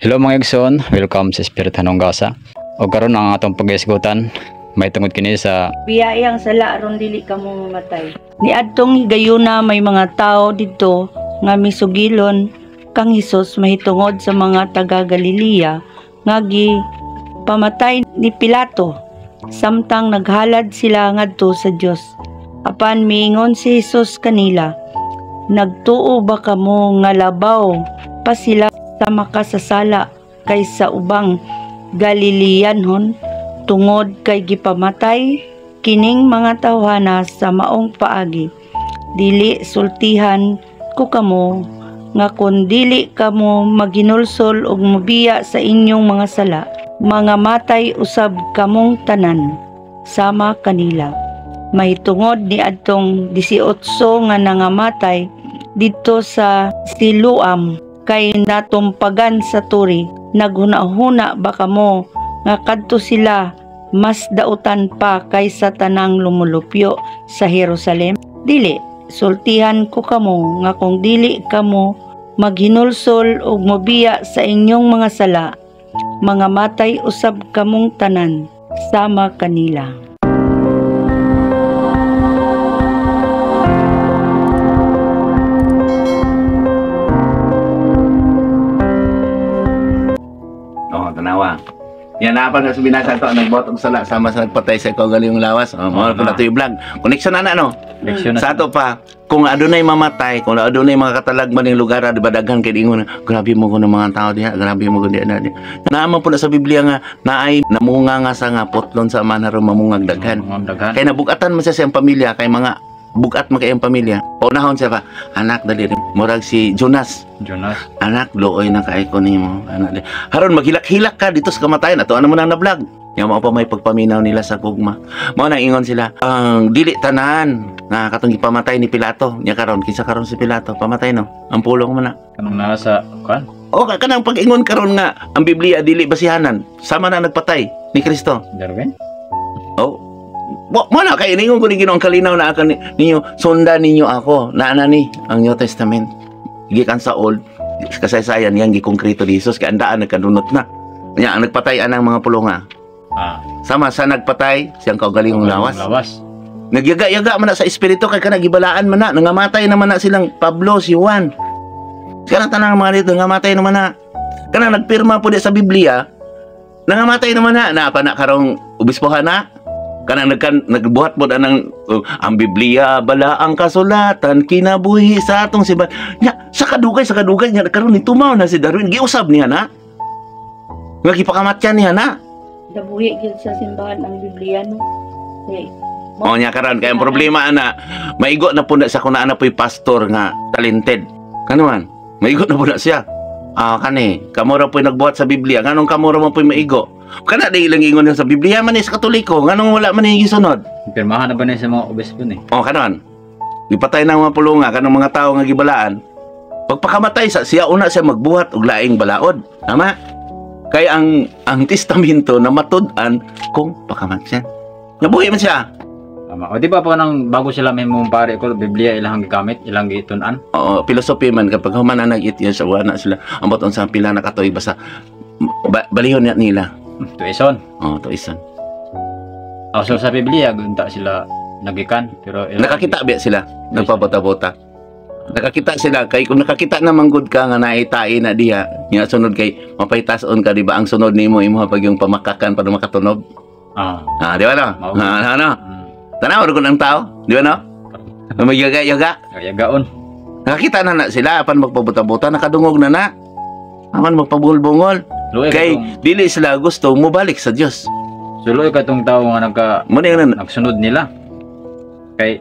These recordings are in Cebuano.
Hello mga igsoon, welcome sa Espirituhanong Gasa. O karon ang atong pag-isgutan may tungod kini sa Biyai ang sala aron dili kamo mamatay. Niadtong higayuna may mga tao didto nga misugilon kang Hesus mahitungod sa mga taga Galilea nga pamatay ni Pilato samtang naghalad sila ngadto sa Dios. Apan miingon si Hesus kanila, "Nagtuo ba kamo nga labaw pa sila sa makasasala kaysa ubang Galileanhon tungod kay gipamatay kining mga tawhana sa maong paagi? Dili, sultihan ko kamo nga kun dili kamo maginulsol ug mobiya sa inyong mga sala, mga matay usab kamong tanan sama kanila." Mahitungod ni adtong 18 nga nangamatay didto sa Siloam kay natumpagan sa turi, naghuna-huna ba kamo nga kadto sila mas dautan pa kaysa tanang lumulupyo sa Jerusalem? Dili, sultihan ko kamo nga kung dili kamo maghinulsol ug mobiya sa inyong mga sala, mga matay usab kamong tanan sama kanila. Oh, tanawa. Yan na pa na sa binasa to, nagbuhat og sala sama sa nagpatay sa kaugalingong lawas. Oh, mao Oo na na. to yung vlog. Connection na na no. Leksyon na. Sa ato pa, kung adunay mamatay, kung adunay mga katalagman ng lugar, di ba daghan kay ingon, grabe mo ko ng mga tao diha, grabe mo ko diha na diha. Naman po na sa Biblia nga naay namunga nga sa nga putlon sa amahan aron mamungag daghan. Mga daghan. Kay nabugatan man siya sa iyang pamilya, kay mga bugat man kay iyang pamilya. Paunahon siya pa, anak dali rin. Murag si Jonas, Jonas. Anak, luoy na kay ko nimo. Anak, haron maghilak-hilak ka dito sa kamatayan ato ano mo nang na-vlog. Nga mao pa may pagpaminaw nila sa gugma. Mao nang ingon sila, ang dili tanan nga katong gipamatay ni Pilato. Nya karon kinsa karon si Pilato? Pamatay no. Ang pulong mo na. Kanang naa sa kan? O ka kanang pag-ingon karon nga ang Biblia dili basihanan. Sama na nagpatay ni Kristo. Darwin. Oh. Mo na kay iningon ko ni Ginoo ang kalinaw na akan ninyo, sundan ninyo ako. Naana ni ang New Testament. Gikan sa Old kasaysayan yang gikongkreto ni Jesus kay andaan nagkadunot na. Nya ang nagpatay anang mga pulonga. Sama sa nagpatay siyang kaugalingong lawas. Lawas. Nagyaga-yaga man na sa espiritu kay kana gibalaan man na, nangamatay naman na silang Pablo si Juan. Kanang tanang mga dito nangamatay naman na. Kanang nagpirma po di sa Biblia, nangamatay naman na, naa pa na karong obispohan na. Kanang nagbuhat po anang ang Biblia bala ang kasulatan kinabuhi sa atong simbahan. Nya sa kadugay nya karon ni tumaw na si Darwin, giusab niya na. Nga gipakamatyan niya na. Nabuhi gyud sa simbahan ang Biblia no. Kay O nya karon kay ang problema ana, maigo na po na sa kuna ana po'y pastor nga talented. Kano man? Maigo na po na siya. Ah, kani, kamo ra po'y nagbuhat sa Biblia. Nganong kamo ra man po'y maigo? Kana di ilang ingon sa Biblia man ni sa Katoliko, nganong wala man ni gisunod? Pirmahan na ba niya sa mga obispo ni? O kanon. Gipatay na ang mga pulunga kanang mga tawo nga gibalaan. Pagpakamatay sa siya una siya magbuhat og laing balaod. Tama? Kay ang testamento na matud-an kung pakamatay siya. Nabuhi man siya. Tama. O di ba pa nang bago sila may mong pare ko Biblia ilang gigamit, ilang gitun-an? Oo, philosophy man kapag human na nag-it sa wala sila ang boton sa pila na katuig basta balihon niya nila. Tuison. Oo, tuison. O so sa Biblia gunta sila nagikan pero ilang, Nakakita ba sila nagpabota-bota. Nakakita sila kay kung nakakita naman gud ka nga naitay na diha, nya sunod kay mapaytason ka di ba ang sunod nimo imo pag yung pamakakan para makatunob. Ah, di ba no? Ah, ano? Tanaw ra ang tao, di ba no? Magyaga-yaga. Yagaon. Nakakita na na sila apan magpabota-bota nakadungog na na. Apan magpabungol-bungol. Luoy Kay katong, dili sila gusto mobalik sa Dios. So luoy katong tao nga Mo na yun, nagsunod nila. Kay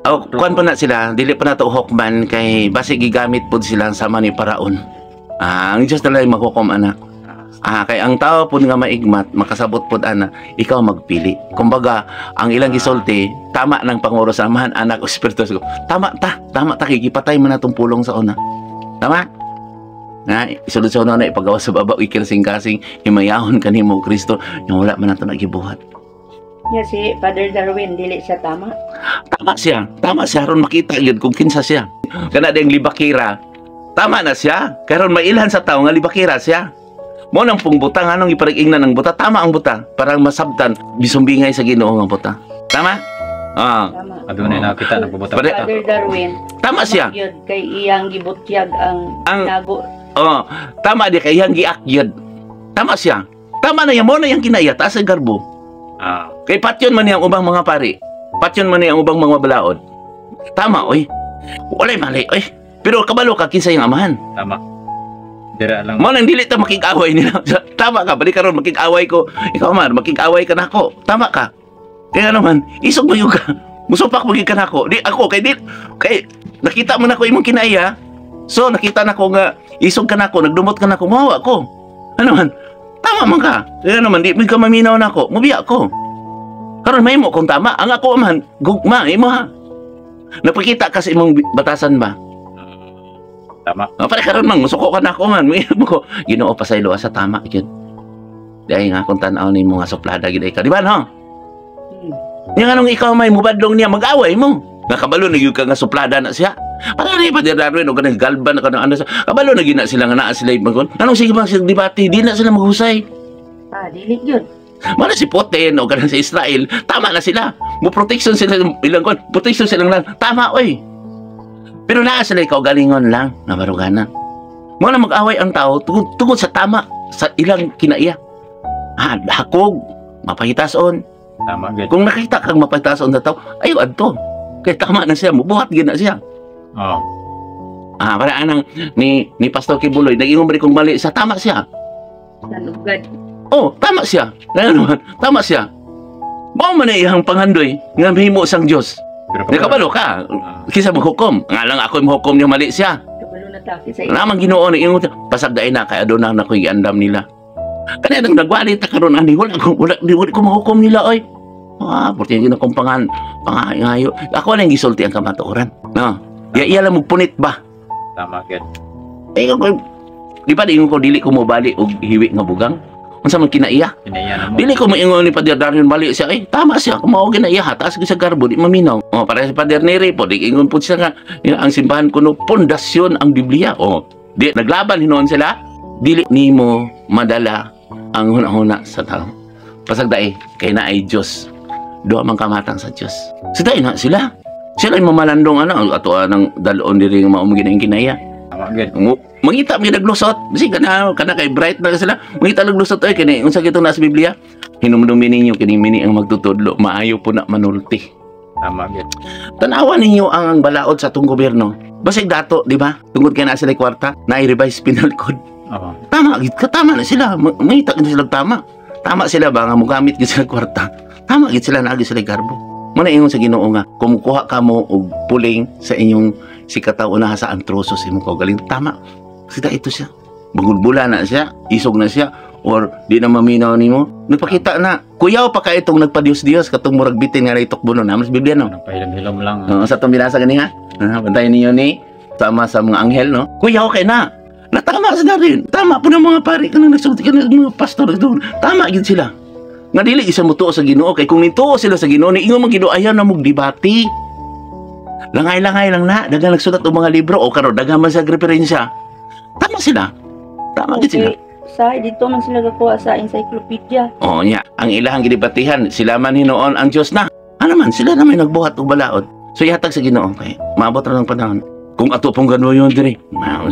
oh, kuan pa na sila, dili pa na to hokman kay basi gigamit pud sila sama ni Paraon. Ah, ang Dios na lang maghukom ana. Ah, kay ang tao pud nga maigmat, makasabot pud ana, ikaw magpili. Kumbaga, ang ilang gisulti, tama ng panguro sa Amahan, Anak o Espiritu Santo. Tama ta kay gipatay man natong pulong sa una. Tama? Na isulod sa una na ipagawa sa baba ikirsing-kasing himayahon kanimo Kristo, yung wala man nato nagibuhat. Nya si Father Darwin dili siya tama. Tama siya. Tama siya aron makita gyud kung kinsa siya. Kana ding libakira. Tama na siya. Karon mailhan sa tao nga libakira siya. Mo nang pong buta nganong iparag-ingnan ang buta, tama ang buta para masabtan bisumbingay sa Ginoo ang buta. Tama? Ah, Tama. Adunay nakita nagbubuta. Father Darwin. Tama siya. Gyud kay iyang gibutyag ang tinago. Oh, tama di kay iyang giakyad. Tama siya. Tama na yan mo na yang kinaya taas ang garbo. Kay patyon man niyang ubang mga pari. Patyon man niyang ubang mga balaod. Tama oy. Walay mali oy. Pero kabalo ka kinsa iyang amahan. Tama. Dira lang. Mo nang dili ta makig-away nila. Tama ka, balik karon makig-away ko. Ikaw man, makig-away ka nako. Tama ka. Kaya naman, isog mo ka. Musupak mo ka nako. Di ako kay di kay nakita mo nako imong kinaiya. So nakita nako nga isog ka nako, nagdumot ka nako, mawa ko. Ano man? Tama man ka. Kaya naman di mo ka maminaw nako, mubiya ko. Karon may mo kung tama, ang ako man gugma imo ha. Napakita ka sa imong batasan ba? Tama. Ah, pare karon man musuko ka nako man. Mo ko Ginoo pasaylo sa tama gyud. Dahil nga kung tan-aw nimo nga suplada gid ka, di ba no? Nya nganong ikaw may mubadlong niya mag-away mo. Nakabalo na gyud ka nga suplada na siya. Para ni pa Darwin og kanang galban na kanang ano sa kabalo na gyud na sila nga naa sila magon. Anong sige bang sila debate, di na sila maghusay. Ah, dili gyud. Mana si Putin o kanang sa Israel, tama na sila. Mo protection sila ilang kon, protection silang lang. Tama oy. Pero naa sila kaugalingon lang nga barugana. Mo na mag-away ang tao tungod sa tama sa ilang kinaiya. Ah, hakog, mapahitason. Tama gyud. Kung nakita kang mapahitason sa tao, ayo adto. Kay tama na siya, mubuhat gyud na siya. Oh. Ah, para anang ni Pastor Kibuloy, nag-ingon ba kung mali sa tama siya. Nanugad. Oh, tama siya. Ngayon naman, tama siya. Mao man na iyang panghandoy nga mahimo sang Dios. Pero Nakabalo ka. Kinsa maghukom? Nga lang ako mahukom niya mali siya. Kabalo na ta sa Lamang Ginoo ni ingon pasagdain na kay aduna na ko'y giandam nila. Kani nang nagwali ta karon ani wala ko wala di wala ko mahukom nila oy. Ah, porti gyud akong pangayo. Ako lang gisulti ang kamatuoran. No. Ya iya lang magpunit ba? Tama gyud. Eh ko di ba ingon ko dili ko mobali og hiwi nga bugang? Unsa man kinaiya? Kinaiya na mo. Dili ko moingon ni Pader Darwin mali siya. Eh, tama siya. Kung mao ginaiya, taas sa garbo, di maminaw. O, para si Pader Neri po, di ingon po siya nga, ang simbahan kuno, pundasyon ang Biblia. O, di, naglaban hinoon sila, dili nimo madala ang hunahuna sa tao. Pasagdae, kay naay Diyos. Duha man kamatang sa Diyos. So, dahil na sila. Sila ay mamalandong ano, ato anang dalon diri nga mao mo ginaing kinaiya. Tama gyud. Mangita mi naglusot. Bisi kana kana kay bright na sila. Mangita naglusot oy kini unsa gito na sa Biblia? Hinumdumi ninyo kini mini ang magtutudlo, maayo po na manulti. Tama gyud. Tanawa ninyo ang balaod sa atong gobyerno. Basig dato, di ba? Tungod kay naa sila kwarta, na revise penal code. Oo. Tama gid ka, tama na sila. Mangita gid sila tama. Tama sila ba nga mogamit gid sila kwarta. Tama gid sila, naa gid sila garbo. Muna ingon sa Ginoo nga kumukuha kamo og puling sa inyong sikataw unaha sa antroso sa imong kaugaling. Tama. Sita ito siya. Bagulbula na siya, isog na siya, or di na maminaw nimo. Nagpakita na, kuyaw pa ka itong nagpa-Diyos-Diyos, katong murag bitin nga naitukbo no. Naman sa Biblia, no? Nagpahilom-hilom lang. Oo, sa itong binasa gani ha? Ah, bantayan ninyo ni, sama sa mga anghel, no? Kuyaw kay na. Natama sila rin. Tama po ng mga pare, kanang nagsulti, kanang mga pastor, tama gid sila. Nga dili isa mo tuo sa Ginoo kay kung nituo sila sa Ginoo ni ingon man Ginoo ayaw na mog debate. Langay-langay lang na, daghang nagsulat og mga libro o karon daghan man sa referensya. Tama sila. Tama gid sila. Okay. Sa dito man sila gakuha sa encyclopedia. Oo niya, ang ilahang gidebatihan, sila man hinuon ang Dios na. Ano man, sila na may nagbuhat og balaod. So ihatag sa Ginoo kay maabot ra ng panahon. Kung ato pong ganoon diri,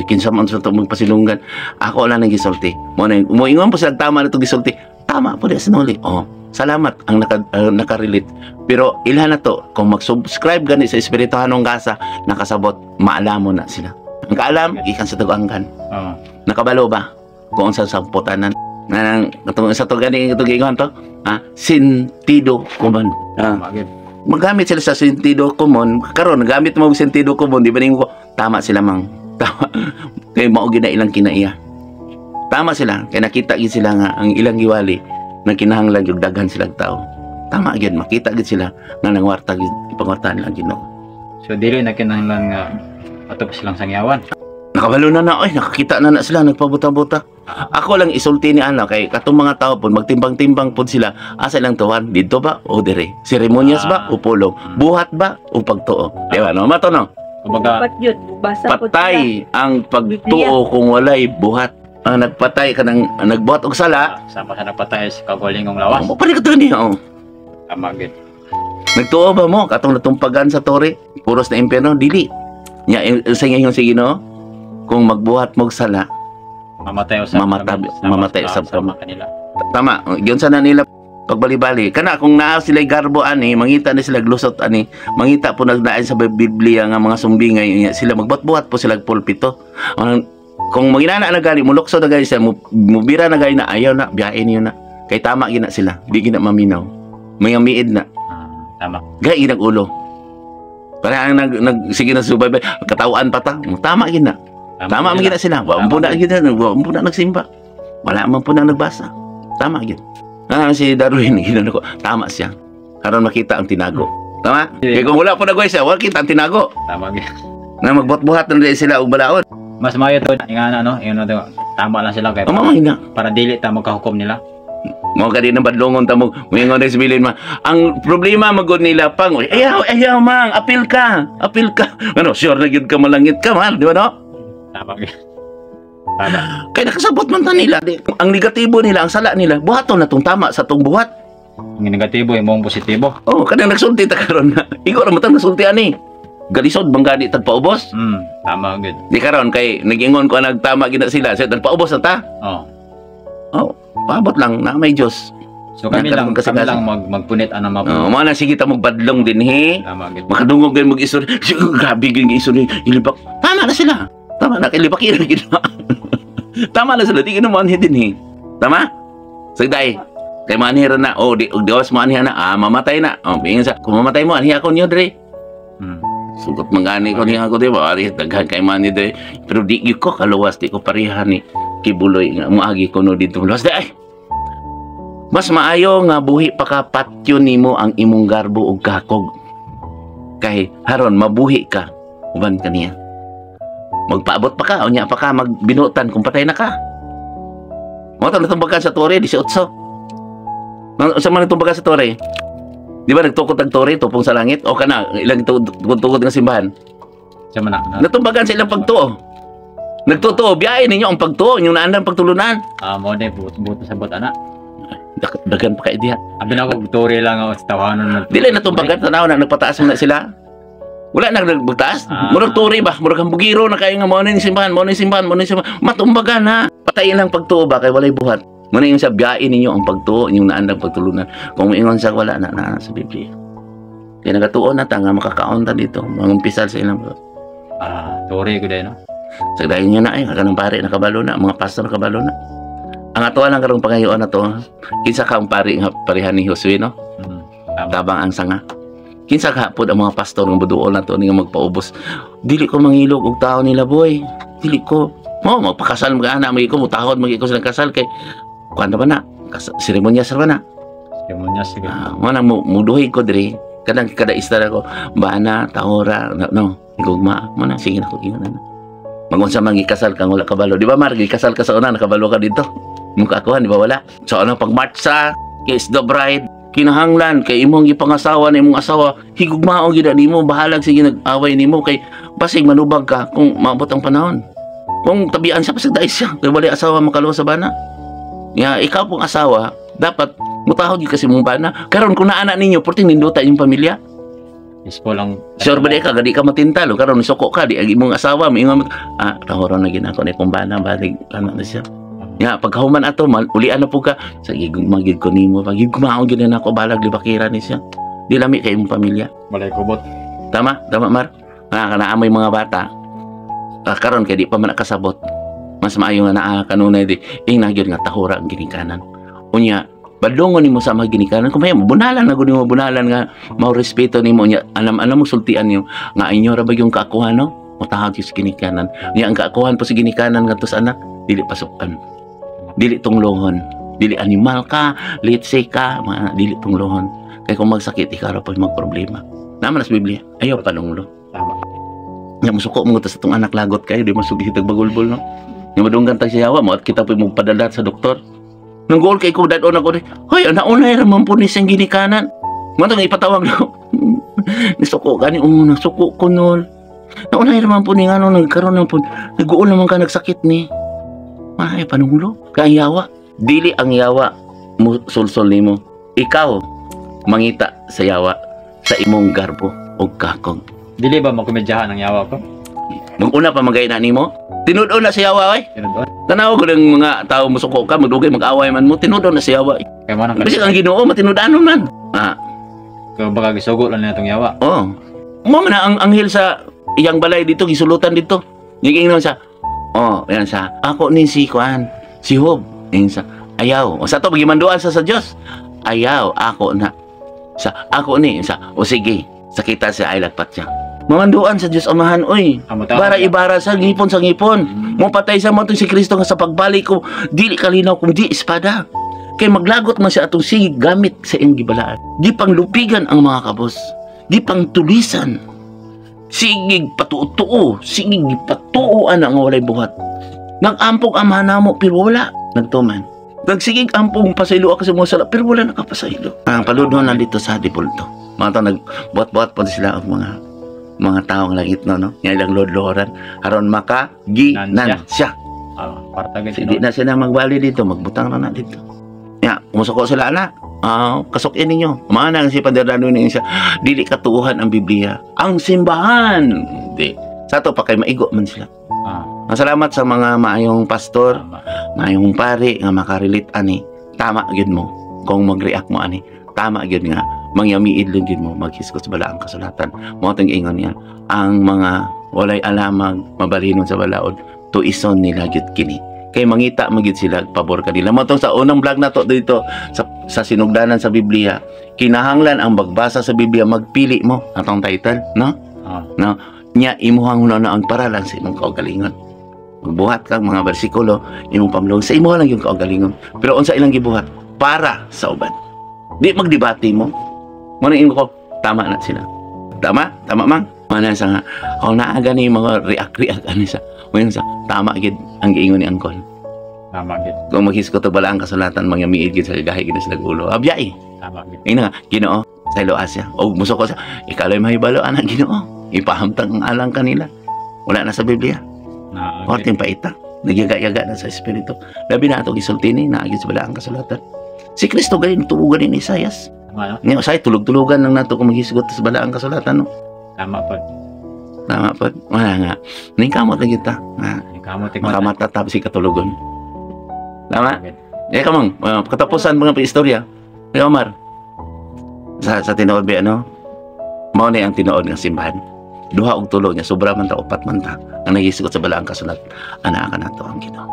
kinsa man sa itong magpasilunggan. Ako lang nang gisulti. Mo na mo ingon po sila tama na itong gisulti. Tama po di sinuli. Oh, salamat ang naka-relate. Pero ilhan na to, kung mag-subscribe gani sa Espirituhanong Gasa, nakasabot, maalam mo na sila. Ang kaalam, gikan sa tugangan. Oo. Nakabalo ba? Kung sa samputanan. Nang katong sa to gani itong giingon to, ah, sentido common. Ah, Tama gyud. Magamit sila sa sentido common. Karon gamit mo og sentido common, di ba ningo ko tama sila mang tama kay mao gid na ilang kinaiya. Tama sila kay nakita gid sila nga ang ilang giwali na kinahanglan gyud daghan silang tao. Tama gyud makita gid sila nga nangwarta gid ipangwartahan lang Ginoo. So dili na kinahanglan nga ato pa silang sangyawan. Nakabalo na na, oy, nakakita na na sila, nagpabuta-buta. Ako lang isulti ni ana kay katong mga tao pud magtimbang-timbang pud sila asa ilang tuwan didto ba o dire, seremonyas ba o pulong, buhat ba o pagtuo, di ba no mato no? Kumbaga Dapat yun, basa po sila. Patay ang pagtuo kung walay buhat. Ang nagpatay kanang ang nagbuhat og sala, Sama sa nagpatay sa kaugalingong lawas. mo pa ni niya. Oh. Tama gid. Nagtuo ba mo katong natumpagan sa tore, puros na impyerno dili. Nya sa ingon sa Ginoo, kung magbuhat mo og sala, Mamatay usab Mamatay usab sama kanila. Tama, giunsa na nila pagbali-bali. Kana kung naa sila garbo ani, mangita na sila glusot ani, mangita po nagdaan sa Biblia nga mga sumbingay niya, sila magbuhat-buhat po sila pulpito. Ang kung maginana na gani, mulukso na gani sila, mubira na gani na ayaw na, biyain niyo na. Kay tama gina sila, di gina maminaw. Mga miid na. Ah, tama. Gay ginag ulo. Para ang nag, nag sige na subaybay, katawaan pa ta. Tama gina. Tama man gina sila. Wa po na gina, wa po na nagsimba. Wala man po na nagbasa. Tama gid. Ah, si Darwin ginano ko, tama siya. Karon makita ang tinago. Tama? Kaya kung wala po nagway siya, wala kita ang tinago. Tama gid. Na magbuhat-buhat na rin sila og balaod. Mas maayo to nga na no, ingon na to. Tama lang sila kay Tama man na. Para dili ta magkahukom nila. Mao ka din ang badlongon ta mo. Muingon rin si Bilin ma. Ang problema magod nila pang, ayaw, ayaw mang, apil ka, apil ka. Ano, sure na gyud ka malangit ka, man, di ba no? Tama gid. Tama. Kaya nakasabot man ta nila. Ang negatibo nila, ang sala nila, buhaton na tong tama sa tong buhat. Ang negatibo imong positibo. Oh, kanang nagsulti ta karon na. Igo ra man tang nasulti ani. Galisod bang gani tagpaubos? Tama gid. Di karon kay nagingon ko nagtama gina sila, sa tagpaubos na ta. Oh. Oh, paabot lang na may Dios. So kami lang Nagkaroon kasi kami kasi. Lang magpunit ana ma. Oh, mo na sige ta magbadlong dinhi. Tama gid. Makadungog gay mag-istorya. Grabe gyud istorya. Ilibak. Tama na sila. Tama na kay libak ira gid. Tama na sila di gid mo anhi dinhi. Tama? Sagday. Kay manhira na oh di og gawas mo anhi na ah mamatay na. Oh, ingon sa kung mamatay mo anhi ako niyo dre. Sugot mangani ko niya ako di ba ari daghan kay mani dre. Pero di gyud ko kaluwas, di ko pareha ni Kibuloy nga moagi ko no dito luwas di ay. Mas maayo nga buhi pa ka patyo nimo ang imong garbo ug kakog. Kay haron mabuhi ka uban kaniya. Magpaabot pa ka unya pa ka magbinutan kung patay na ka. Mo to natumbagan sa tore 18. Sa man natumbagan sa tore? Di ba nagtukod ang tore tupong sa langit o kana ilang tukod nga simbahan? Sa man na. Natumbagan sa ilang pagtuo. Nagtotoo, biyahe ninyo ang pagtuo, inyong naandang pagtulunan. Ah, mo day but but sa but ana. Daghan pa kay diha. Abi na ko tore lang ako sa tawanon na. Dili natumbagan tanaw na nagpataas mo na sila. Wala na nagpataas. Ah. Murag turi ba? Murag hambugiro na kayo nga mo na yung simbahan, mo na yung simbahan, mo na yung simbahan. Matumbagan ha. Patayin lang pagtuo ba kay walay buhat. Muna yung sa biyahe ninyo ang pagtuo, inyong naandang pagtulunan. Kung ingon sa wala na na sa Biblia. Kaya nagatuon na ta nga makakaon ta dito, mangumpisal sa ilang. Ah, tore ko day no. Sa dahil niya na ay kanang pare nakabalo na, mga pastor nakabalo na. Ang ato lang karong pangayuan na to, kinsa ka ang pare nga parehan ni Josue no? Tama. Tabang ang sanga. Kinsa ka pod ang mga pastor nga buduol na to nga magpaubos. Dili ko mangilog og tao nila boy. Dili ko. Mo magpakasal mga anak, magi ko mutahod magi ko silang kasal kay kuan na ba na? Seremonya sa ba na? Seremonya sige. Ah, mo na muduhi ko diri. Kanang kada istorya ko, bana, tahora, no, no igugma mo na sige na ko ingon na. Magunsa man gikasal kang wala kabalo. Di ba Mar, gikasal ka sa una nakabalo ka dito. Mukha ako, di ba wala? So ano pag march sa kiss the bride, kinahanglan kay imong gipangasawa na imong asawa, higugmaon gid nimo, bahalag sige nag-away nimo kay basig manubag ka kung maabot ang panahon. Kung tabian siya pasig dai siya, kay wala asawa makaluwas sa bana. Ya, ikaw pong asawa, dapat mutahod gyud kasi mong bana. Karon kung naana ninyo, perting nindota inyong pamilya. Peaceful lang. Sure ba di ka, gadi ka matintal, o karon suko ka, di ang imong asawa, moingon mo, ah, tahoron na ginako ni kong bana, balig, ano na siya. Ya, pagkahuman ato, man, ulian na po ka, sa gigugma gid ko nimo, pag gigugmaon gid na ako, balag libakira ni siya. Di lami kay imong pamilya. Walay kubot. Tama? Tama, Mar? Ah, kana amoy mga bata. Ah, karon kay di pa man nakasabot. Mas maayo nga naa kanunay di ing nagyod nga tahura ang ginikanan. Unya, badlongon nimo sa mga ginikanan kung may bunalan na gud nimo bunalan nga mao respeto nimo unya alam-alam mo sultian nimo nga inyo ra ba yung kaakuhan no mutahag yung sa ginikanan. Unya ang kaakuhan po sa ginikanan ngadto sa anak dili pasukan. Dili tunglohon, dili animal ka, litse ka, mga dili tunglohon. Kay kung magsakit ikaw ra po magproblema. Naman sa Biblia, ayaw panunglo. Tama. Nga musuko mo sa tong anak lagot kayo, di masugi hitag bagulbol no. Nga madunggan tag siyawa mo at kita po mo padala sa doktor. Nang goal kay ko dadon ako di. Hoy, naunay ra man po ni siyang ginikanan. Mo tong ipatawag no. Nisuko gani oh, nasuko ko nol. Naunay ra man po ni ngano nagkaroon na po. Nag-uol naman ka nagsakit ni. Ay, panungulo. Kay ang yawa. Dili ang yawa mo sulsol nimo. Ikaw mangita sa yawa sa imong garbo o kakong. Dili ba makomedyahan ang yawa ko? Maguna pa magay na nimo. Tinud-on na sa yawa oy. Tinud-on. Tanaw ko ng mga tao musuko ka, magdugay mag-away man mo, tinud-on na sa yawa. Kay mo nang Bisag ang Ginoo matinud-anon man. Ah, Kung baka gisugo lang niya itong yawa. Oh. Mo man na ang anghel sa iyang balay dito gisulutan dito. Giingnon sa oh, yan sa ako ni si Kuan, si Job. Ingon sa ayaw. O sa to gimanduan sa Dios. Ayaw ako na. Sa ako ni sa o sige, sakita siya ay lagpat siya. Mamanduan sa Dios Amahan oy. Amo tao. Bara ibara sa ngipon sa ngipon. Mo patay sa mo si Kristo nga sa pagbalik ko dili kalinaw kung di espada. Kay maglagot man siya atong sige gamit sa iyang gibalaan. Di panglupigan ang mga kabos. Di pangtulisan. Sige patuo-tuo, sige patuoan ang walay buhat. Nagampong amahan namo pero wala nagtuman. Nagsigig ampong pasaylo ako sa mga sala pero wala nakapasaylo. Ang paludno na dito sa dipulto. Mga tao nagbuhat-buhat pa sila og mga taong langit no no. Nga ilang lodloran aron maka ginansya. Ah, parta gid Hindi na sila magbali dito, magbutang na na dito. Ya, kumusuko sila ana. Ah, kasukin ninyo. Mana ang si Paderano ninyo siya. Dili katuuhan ang Biblia. Ang simbahan. Di. Sa ato pa kay maigo man sila. Ah, Ang salamat sa mga maayong pastor, tama. maayong pari nga makarelate ani. Tama gyud mo kung mag-react mo ani. Tama gyud nga mangyamiid lang gyud mo maghisgot sa balaang kasulatan. Mao tong ingon niya, ang mga walay alamag mabalinon sa balaod tuison nila gyud kini. Kay mangita man gyud sila pabor kanila. Mao tong sa unang vlog nato dito sa sinugdanan sa Biblia, kinahanglan ang magbasa sa Biblia magpili mo atong title, no? Ah. No? Nya imuhang hunaon para lang sa imong kaugalingon. Magbuhat kang mga bersikulo, imong pamulong sa imo lang yung kaugalingon. Pero unsa ilang gibuhat para sa uban. Di magdebate mo. Mo na ingon ko, tama na sila. Tama? Tama mang? Mana sa nga, oh naa gani mga react-react ani sa. Mo sa tama gid ang giingon ni Angkol. Tama gid. Kung maghisgot og balaang kasulatan mga miid gid sa gahi gid sila ulo. Abya eh. Tama gid. Ina nga, Ginoo, sa ilo Asya. O muso ko sa ikaloy mahibalo anak Ginoo. Ipahamtang ang alang kanila. Wala na sa Biblia. Na Korteng paita. Nagyaga-yaga na sa espiritu. Labi na ato gisulti ni naagi sa balaang kasulatan. Si Kristo ganin tubugan ni Isayas. Tama no? Ngayon, say tulog-tulugan lang nato kung maghisgot sa balaang kasulatan no. Tama pa. Tama pa. Wala nga. Ningkamot na kita. Nga. Kamot tigman. Makamata tapos si katulugon. Tama? Eh, kamang, katapusan mga istorya. Eh, Omar. Sa tinuod ba, ano? Mao ni ang tinuod nga simbahan. Duha og tulo niya, sobra man ta, upat man ta. Ang nagisgot sa balaang kasulat, anaa ka nato ang Ginoo.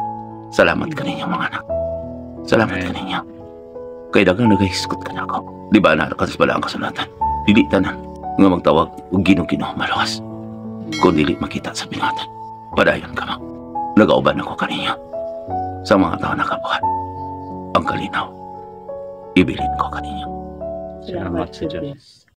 Salamat kaninyo mga anak. Salamat Amen. kaninyo. Kay daghang nagahisgot ka na ako. Di ba na ka sa balaang kasulatan? Dili tanan nga magtawag og Ginoo Ginoo maluwas. Kung dili makita sa binuhatan. Padayon ka mo. Nagauban ako kaninyo. Sa mga tao nakabuhat. Ang kalinaw. Ibilin ko kaninyo. Salamat sa Diyos.